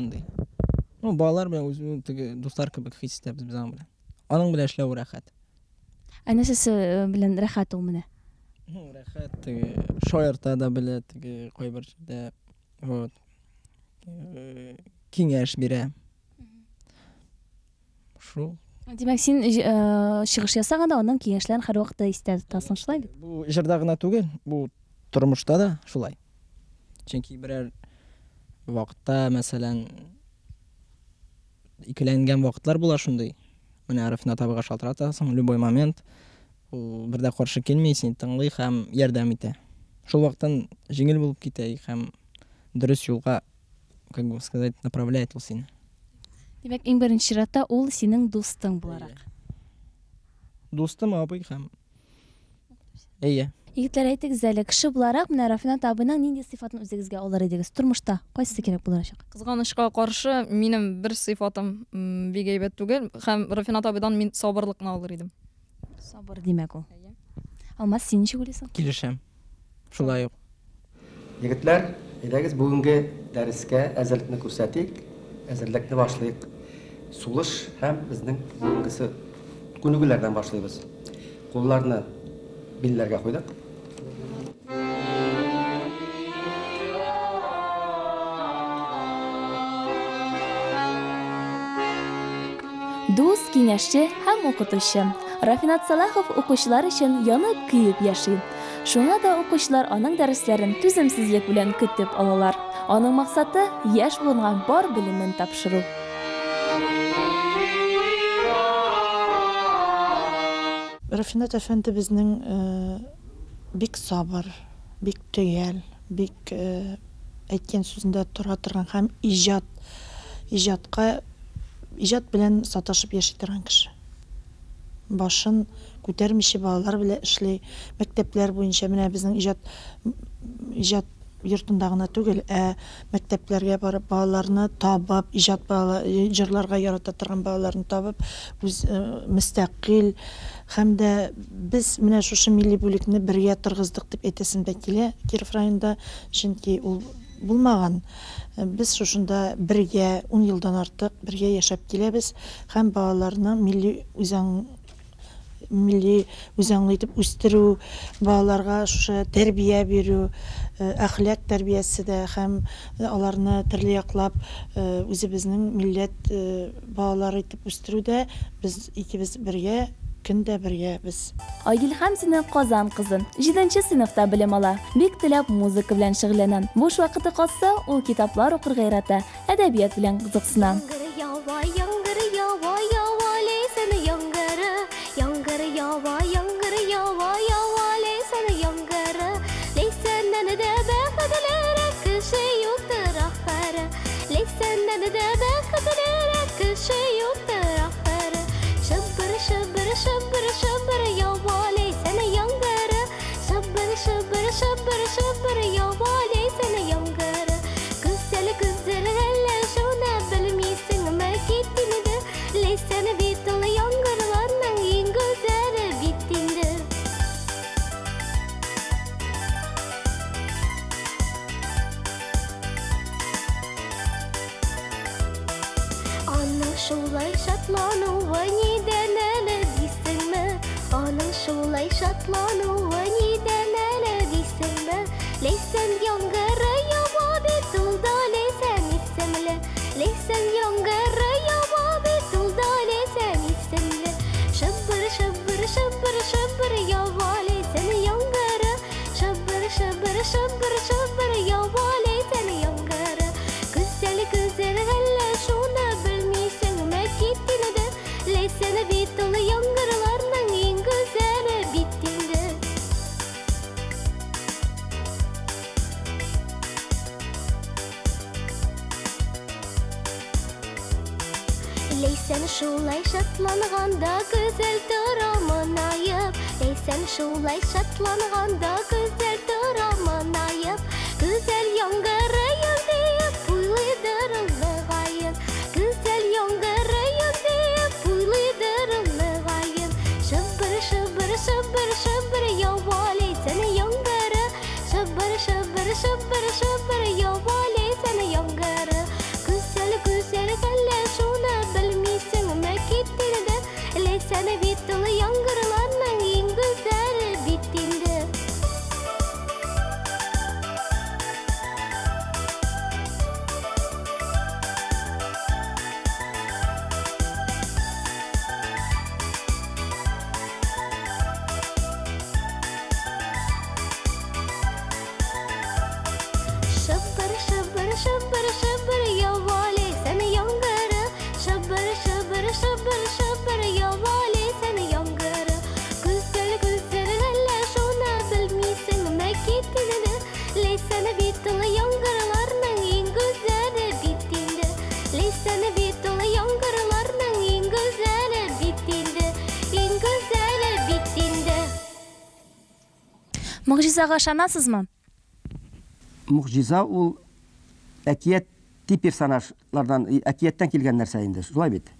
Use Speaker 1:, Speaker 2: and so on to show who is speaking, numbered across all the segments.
Speaker 1: Андый. Ну, балалар белән үзебез теге дуслар кебек хис итәбез без аның белән. Аның белән эшләү рәхәт.
Speaker 2: Ә нәрсәсе белән рәхәт ул менә?
Speaker 1: Ну, рәхәт, теге шаярта да белә, теге кайбер җирдә вот киңәш бирә. Шул.
Speaker 2: Димәк, син чыгыш ясаганда аның киңәшләрен һәрвакытта истә тотасың, шулай бит?
Speaker 1: Бу җырда гына түгел, бу тормышта да шулай. Чөнки берәр вакытта, мәсәлән, икеләнгән вакытлар була шундый. Менә Рафинат абыйга шалтыратасың, любой момент ул бер дә каршы килми, сине тыңлый һәм ярдәм итә. Шул вакыттан җиңел булып китә һәм дөрес юлга, как бы сказать, направляет ул сине.
Speaker 2: Димәк, иң беренче чиратта ул синең дустың буларак.
Speaker 1: Дустым, абый һәм Әйе.
Speaker 2: Егетләр, әйтегез әле, кеше буларак менә Рафинат абыйның нинди сыйфатын үзегезгә алыр идегез? Тормышта кайсысы кирәк булачак?
Speaker 3: Кызганычка каршы, минем бер сыйфатым бик әйбәт түгел һәм Рафинат абыйдан мин сабырлыкны алыр идем.
Speaker 2: Сабыр, димәк ул. Алмаз, син ничек уйлыйсың?
Speaker 1: Килешәм. Шулай ук.
Speaker 4: Егетләр, әйдәгез бүгенге дәрескә әзерлекне күрсәтик, әзерлекне башлыйк. Сулыш һәм безнең бүгенгесе күнегүләрдән башлыйбыз. Кулларны билләргә куйдык.
Speaker 2: Дус, киңәшче һәм укытучы. Рафинат Сәлахов укучылар өчен янып-көеп яши. Шуңа да укучылар аның дәресләрен түземсезлек белән көтеп алалар. Аның максаты, яшь буынга бар белемен тапшыру.
Speaker 5: Рафинат әфәнде безнең бик сабыр, бик төгәл, бик әйткән сүзендә тора торган һәм иҗат, иҗатка, иҗат белән саташып яши торган кеше. Башын күтәрмичә балалар белән эшли, мәктәпләр буенча менә безнең иҗат иҗат йортында гына түгел, ә мәктәпләргә барып балаларны табып, иҗат бала җырларга ярата торган балаларны табып, үз мөстәкыйль һәм дә без менә шушы милли бүлекне бергә торгыздык дип әйтәсем дә килә Киров районында, чөнки ул булмаган. Без шушында бергә ун елдан артык бергә яшәп киләбез һәм балаларның милли үзаң милли үзаңлы итеп үстерү, балаларга шушы тәрбия бирү, әхлак тәрбиясе дә һәм аларны төрле яклап үзебезнең милләт балалары итеп үстерүдә без икебез бергә, көн дә бергә без.
Speaker 2: Айгөл Хәмзина Казан кызы. Җиденче сыйныфта белем ала. Бик теләп музыка белән шөгыльләнә. Буш вакыты калса, ул китаплар укырга ярата, әдәбият белән кызыксына.
Speaker 6: Яңгыр ява, яңгыр ява, ява Ләйсән яңгыры. Яңгыр ява, яңгыр ява, ява Ләйсән яңгыры. Ләйсәннән дә бәхетлерәк кеше юктыр ахыры. Ләйсәннән дә бәхетлерәк кеше юктыр ахыры. Шыбыр, шыбыр, шыбыр, шыбыр ява Ләйсән яңгыры. Шыбыр, шыбыр, шыбыр, шыбыр ява Ләйсән яңгыры. Гүзәл, гүзәл, әллә шуны белмисеңме кит инде. Ләйсән бит ул яңгырларның иң гүзәле бит инде. Аның шулай шатлануы нидән әле дисеңме? Аның шулай шатлануы нидән әле дисеңме? Ләйсән яңгыры ява бит ул да Ләйсән исемле. Ләйсән яңгыры ява бит ул да Ләйсән исемле. Шыбыр, шыбыр, шыбыр, шыбыр ява Ләйсән яңгыры. Шыбыр, шыбыр, шыбыр, шыбыр ява Ләйсән яңгыры. Гүзәл, гүзәл, әллә шуны белмисеңме кит инде. Ләйсән бит ул яңгырларның иң гүзәле бит инде. Ләйсән шулай шатланганда гүзәл тора моңаеп. Ләйсән шулай шатланганда гүзәл тора моңаеп. Гүзәл яңгырыем диеп уйлыйдыр ул мөгаен. Гүзәл яңгырыем диеп уйлыйдыр ул мөгаен. Шыбыр, шыбыр, шыбыр, шыбыр ява Ләйсән яңгыры. Шыбыр, шыбыр, шыбыр, шыбыр ява Ләйсән яңгыры. Гүзәл
Speaker 2: Могҗизага ышанасызмы?
Speaker 4: Могҗиза ул әкияти персонажлардан, әкияттән килгән нәрсә инде, шулай бит.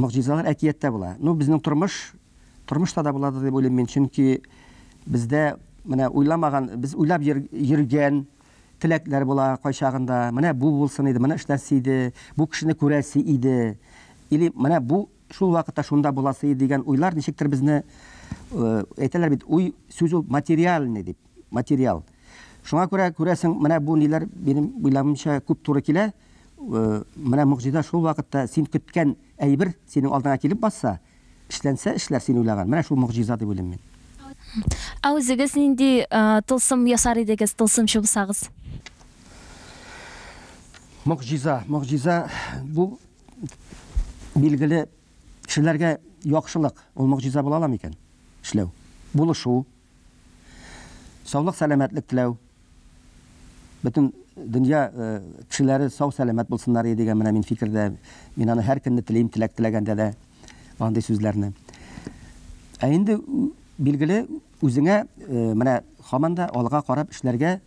Speaker 4: Могҗизалар әкияттә була. Ну, безнең тормыш, тормышта да буладыр дип уйлыйм мин, чөнки бездә менә уйламаган, без уйлап йөргән теләкләр була кайчагында. Менә бу булсын иде, менә эшләсе иде, бу кешене күрәсе иде. Или менә бу шул вакытта шунда буласы иде дигән уйлар ничектер безне әйтәләр бит, уй сүз ул материальный дип, материал. Шуңа күрә күрәсең, менә бу ниләр минем уйлавымча күп туры килә. Менә могҗиза шул вакытта син көткән әйбер синең алдыңа килеп басса, эшләнсә эшләр син уйлаган. Менә шул могҗиза дип уйлыйм мин.
Speaker 2: Ә үзегез нинди тылсым ясар идегез, тылсымчы булсагыз?
Speaker 4: Могҗиза, могҗиза бу билгеле кешеләргә яхшылык, ул могҗиза була ала микән? Эшләү, булышу, саулык, сәламәтлек теләү. Бөтен дөнья кешеләре сау сәламәт булсыннар иде дигән менә мин фикердә. Мин аны һәр көнне телим, теләк теләгәндә дә андый сүзләрне. Ә инде билгеле үзеңә менә һаман да алга карап эшләргә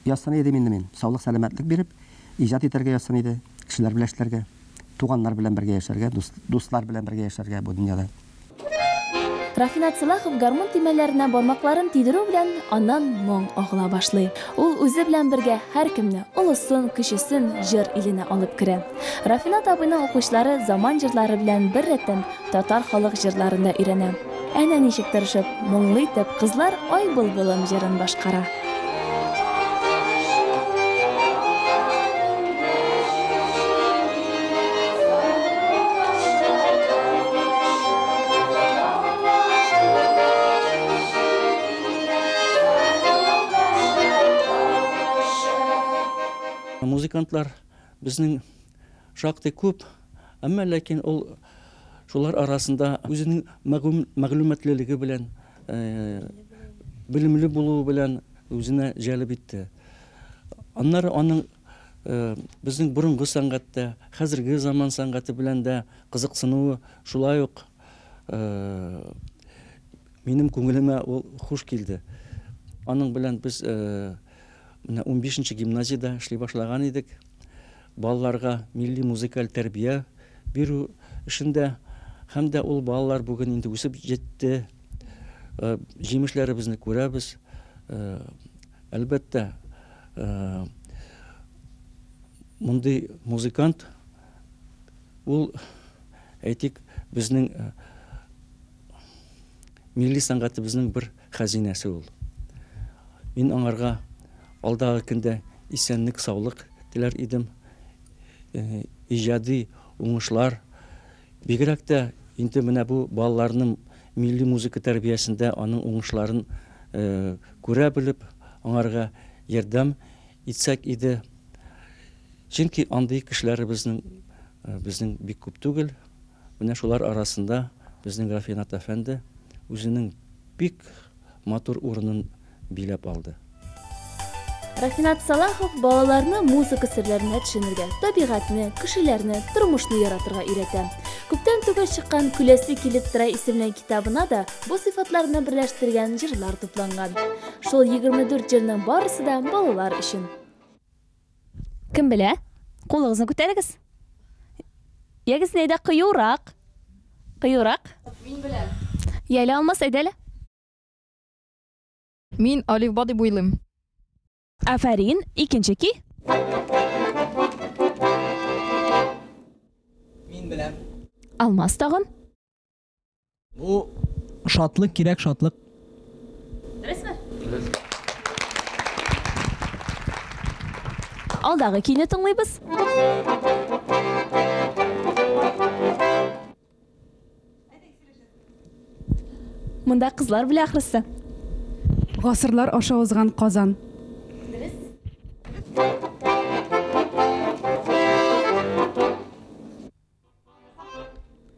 Speaker 4: язсын иде инде мин. Саулык, сәламәтлек биреп, иҗат итәргә язсын иде, кешеләр белән эшләргә, туганнар белән бергә яшәргә, дуслар белән бергә яшәргә бу дөньяда.
Speaker 2: Рафинат Сәлахов гармун төймәләренә бармакларын тидерү белән аннан моң агыла башлый. Ул үзе белән бергә һәркемне, олысын, кечесен җыр иленә алып керә. Рафинат абыйның укучылары заман җырлары белән беррәттән татар халык җырларын да өйрәнә. Әнә ничек тырышып, моңлы итеп кызлар Ай былбылым җырын башкара.
Speaker 7: Музыкантлар безнең шактый күп, әмма ләкин ул шулар арасында үзенең мәгълүматлылыгы белән, белемле булуы белән үзенә җәлеп итте. Аннары аның безнең борынгы сәнгатьтә, хәзерге заман сәнгате белән дә кызыксынуы шулай ук минем күңелемә ул хуш килде. Аның белән без менә 15 гимназиядә эшли башлаган идек. Балаларга милли музыкаль тәрбия бирү эшендә һәм дә ул балалар бүген инде үсеп җитте. Җимешләребезне күрәбез. Әлбәттә, мондый музыкант ул, әйтик, безнең милли сәнгатебезнең бер хәзинәсе ул. Мин аңарга алдагы көндә исәнлек, саулык теләр идем. Иҗади уңышлар. Бигрәк тә инде менә бу балаларның милли музыка тәрбиясендә аның уңышларын күрә белеп, аңарга ярдәм итсәк иде. Чөнки андый кешеләребезнең безнең бик күп түгел. Менә шулар арасында безнең Рафинат әфәнде үзенең бик матур урынын биләп алды.
Speaker 2: Рафинат Салахов балаларны музыка серләренә төшенергә, табигатьне, кешеләрне, тормышны яратырга өйрәтә. Күптән түгел чыккан Күләсе килеп тора исемле китабына да бу сыйфатларны берләштергән җырлар тупланган. Шул 24 җырның барысы да балалар өчен. Кем белә? Кулыгызны күтәрегез. Ягез, әйдә кыюрак. Кыюрак.
Speaker 3: Мин беләм.
Speaker 2: Яле Алмаз, әйдә әле.
Speaker 3: Мин Алифба дип уйлыйм.
Speaker 2: Афәрин, икенче ки.
Speaker 1: Мин беләм.
Speaker 2: Алмаз тагын.
Speaker 1: Бу шатлык кирәк, шатлык.
Speaker 2: Дөресме? Алдагы көйне тыңлыйбыз. Монда кызлар белә ахрысы.
Speaker 8: Гасырлар аша узган Казан.
Speaker 2: Дөрес.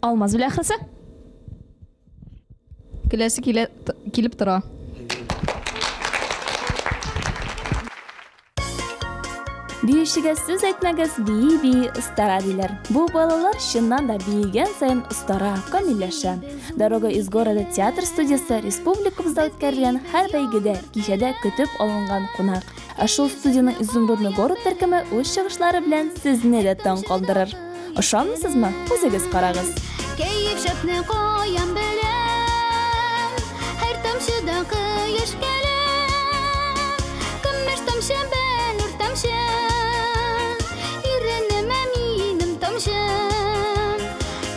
Speaker 2: Алмаз белә ахрысы.
Speaker 3: Киләсе килә килеп тора.
Speaker 2: Биючегә сүз әйтмәгез, бии-бии остара диләр. Бу балалар чыннан да биегән саен остара, камилләшә. Дорога из города театр студиясе республикабызда үткәрелгән һәр бәйгедә, кичәдә көтеп алынган кунак. Ә шул студиянең Изумрудный город төркеме үз чыгышлары белән сезне дә таң калдырыр. Ышанмыйсызмы? Үзегез карагыз.
Speaker 6: Кәеф шәпне каян беләм, һәр тамчыда кояш кәләм. Көмеш тамчы, бәллүр тамчы, иренемә минем тамчы.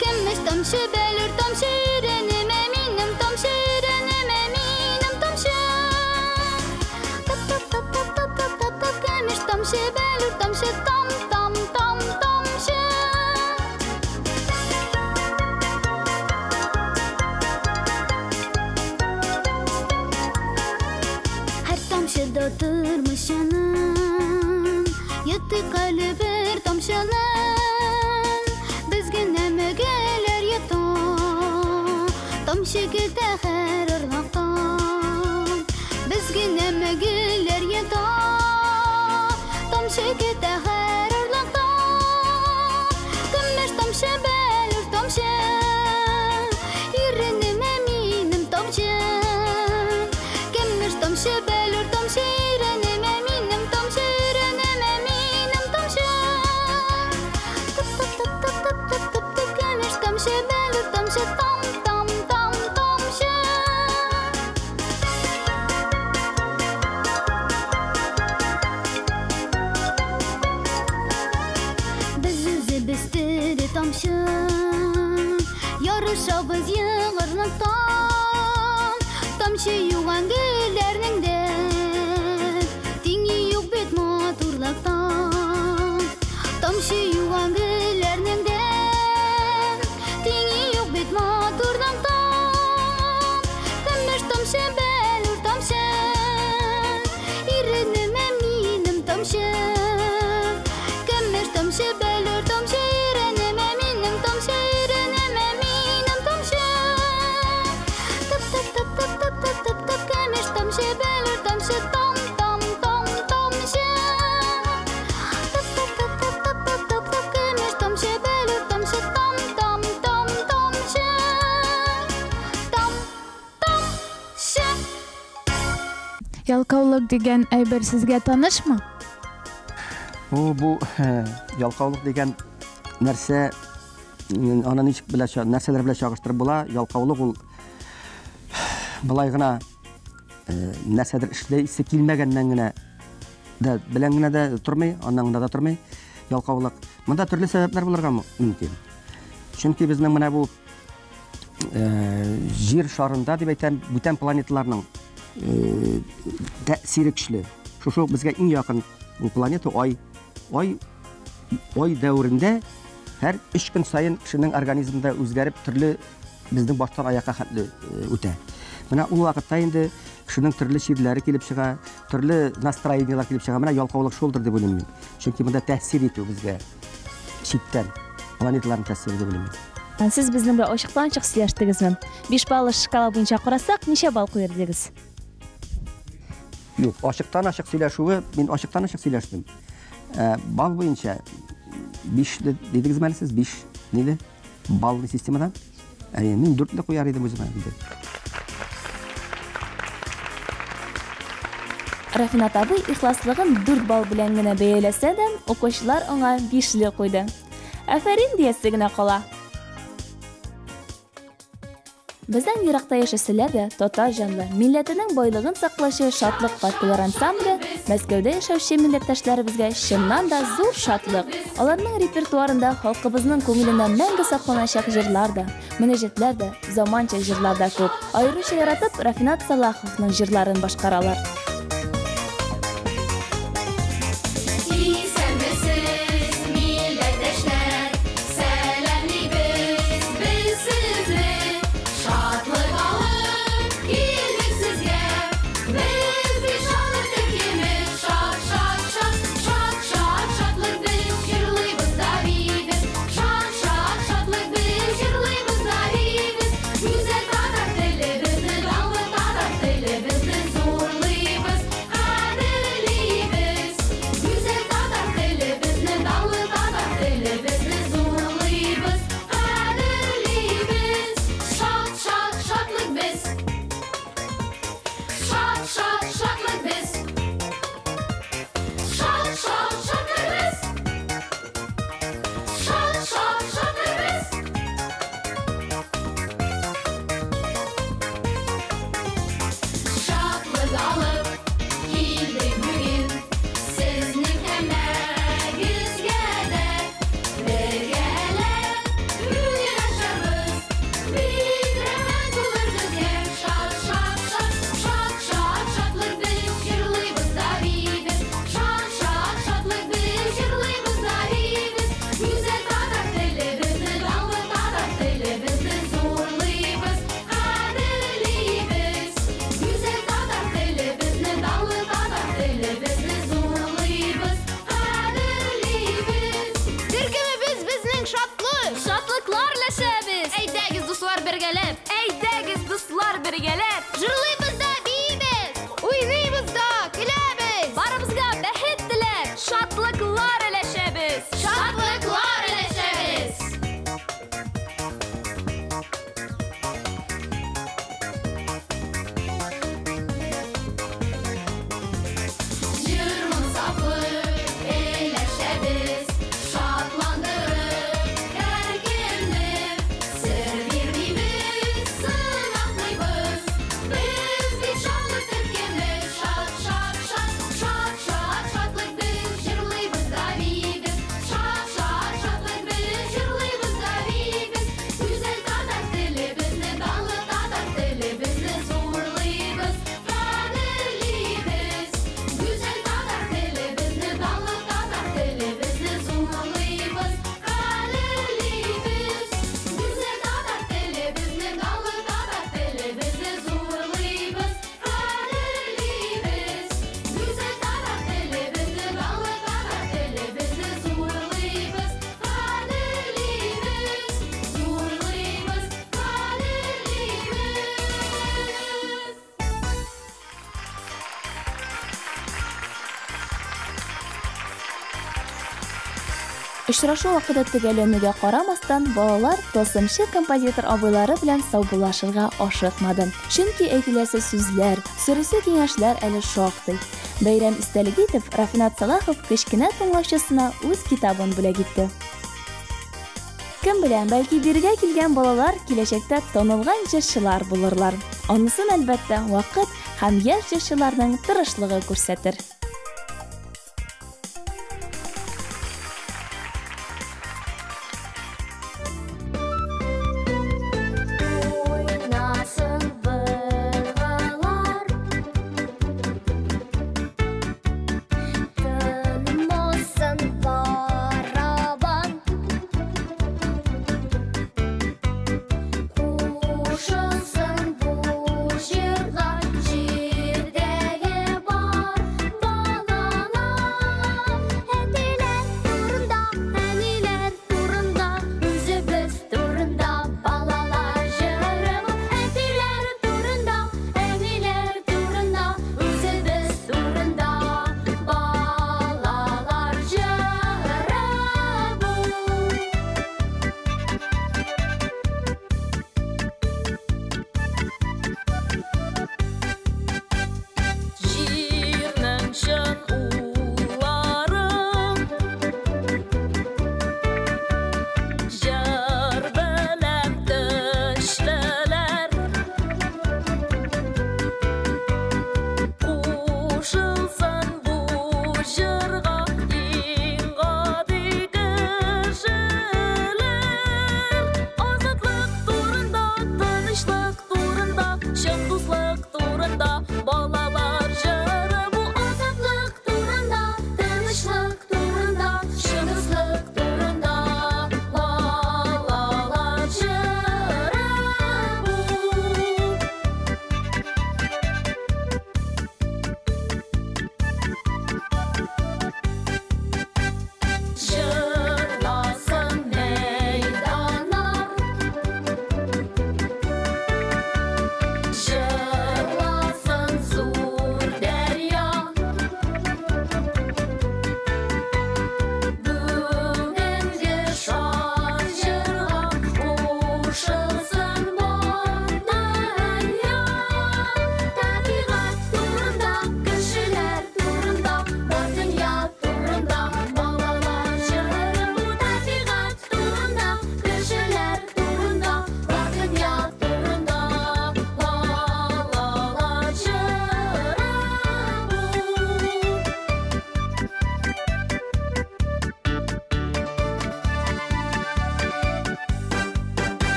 Speaker 6: Көмеш тамчы, бәллүр тамчы, иренемә минем тамчы, иренемә минем тамчы. Тап тап тап тап тап тап тап тап көмеш тамчы, бәллүр тамчы, там там там тамчы. Һәр тамчыда тормыш җаным, Йотыйк әле бер тамчыны. Без генә мөгеләр йота, Тамчы китә һәр орлыктан. Без генә мөгеләр йота, Тамчы китә һәр орлыктан. Көмеш тамчы, бәллүр тамчы, Иренемә минем тамчы. Көмеш тамчы, бәллүр тамчы, иренемә минем тамчы, иренемә минем тамчы. Тып тып тып тып тып тып тып тып көмеш тамчы, бәллүр тамчы, там там там тамчы. Без үзебез тере тамчы, Ярышабыз елгырлыктан. Тамчы юган гөлләрнең дә Тиңе юк бит матурлыктан. Тамчы юган гөлләрнең дә Тиңе юк бит матурлыктан. Көмеш тамчы, бәллүр тамчы, Иренемә минем тамчы. Көмеш тамчы, бәллүр тамчы, иренемә минем тамчы, иренемә минем тамчы. Тып тып тып тып тып тып тып тып көмеш тамчы, бәллүр тамчы, там там там тамчы. Тып тып тып тып тып тып тып тып көмеш тамчы, бәллүр тамчы, там там там тамчы. Там тамчы.
Speaker 9: Ялкаулык дигән әйбер сезгә танышмы?
Speaker 4: Бу ялкаулык дигән нәрсә, аны ничек белән нәрсәләр белән чагыштырып була? Ялкаулык ул былай гына нәрсәдер эшләйсе килмәгәннән генә дә белән генә дә тормый, аннан гына да тормый. Ялкаулык. Монда төрле сәбәпләр булырга мөмкин. Чөнки безнең менә бу җир шарында дип әйтәм, бүтән планеталарның тәэсире көчле. Шушы ук безгә иң якын ул планета Ай. Ай дәверендә һәр 3 көн саен кешенең организмында үзгәреп төрле безнең баштан аякка хәтле үтә. Менә ул вакытта инде кешенең төрле чирләре килеп чыга, төрле настроениелар килеп чыга. Менә ялкаулык шулдыр дип уйлыйм мин. Чөнки монда тәэсир итү безгә читтән планеталарның тәэсире дип уйлыйм мин.
Speaker 2: Сез безнең белән ачыктан-ачык сөйләштегезме? 5 баллы шкала буенча карасак, ничә балл куер идегез?
Speaker 4: Юк, ачыктан-ачык сөйләшүе, мин ачыктан-ачык сөйләштем. Балл буенча 5 дидегезме әле сез? 5 диде. Баллы системадан. Әйе, мин 4 куяр идем үземә инде.
Speaker 2: Рафинат абый ихласлыгын 4 балл белән генә бәяләсә дә, укучылар аңа 5 куйды. Афәрин диясе генә кала. Бездән еракта яшәсәләр дә, татар җанлы, милләтенең байлыгын саклаучы Шатлык фольклор ансамбле Мәскәүдә яшәүче милләттәшләребезгә чыннан да зур шатлык. Аларның репертуарында халкыбызның күңелендә мәңге сакланачак җырлар да, мөнәҗәтләр дә, заманча җырлар да күп. Аеруча яратып Рафинат Салаховның җырларын башкаралар.
Speaker 6: Исәнмесез, милләттәшләр, сәламлибез без сезне. Шатлык алып килдек сезгә. Без бит шатлык төркеме, шат, шат, шат, шат, шат, шатлык без җырлыйбыз да биибез. Шат, шат, шатлык без җырлыйбыз да биибез. Гүзәл татар телебезне, данлы татар телебезне зурлыйбыз.
Speaker 10: Безнең шатлык! Шатлыклар өләшәбез! Әйдәгез, дуслар, бергәләп! Әйдәгез, дуслар, бергәләп! Җырлыйбыз да, биибез! Уйныйбыз да, көләбез! Барыбызга бәхет теләп, шатлыклар өләшәбез! Шатлыклар өләшәбез! Җыр-моң сапып өләшәбез, шатландырып һәркемне. Сер бирмибез, сынатмыйбыз, без бит шатлык төркеме. Шат, шат, шат, шат, шат, шатлык без җырлыйбыз да биибез. Шат, шат, шатлык без җырлыйбыз да биибез. Гүзәл татар телебезне, данлы татар телебезне зурлыйбыз, кадерлибез. Гүзәл татар телебезне, данлы татар телебезне зурлыйбыз, кадерлибез. Гүзәл татар телебезне, данлы татар телебезне зурлыйбыз, кадерлибез. Гүзәл татар телебезне, данлы татар телебезне зурлыйбыз, кадерлибез. Зурлыйбыз, кадерлибез.
Speaker 2: Очрашу вакыты төгәлләнүгә карамастан, балалар тылсымчы композитор абыйлары белән саубуллашырга ашыкмады. Чөнки әйтеләсе сүзләр, сорыйсы киңәшләр әле шактый. Бәйрәм истәлеге итеп Рафинат Салахов кечкенә тыңлаучысына үз китабын бүләк итте. Кем белә, бәлки бирегә килгән балалар киләчәктә танылган җырчылар булырлар. Анысын, әлбәттә, вакыт һәм яшь җырчыларның тырышлыгы күрсәтер.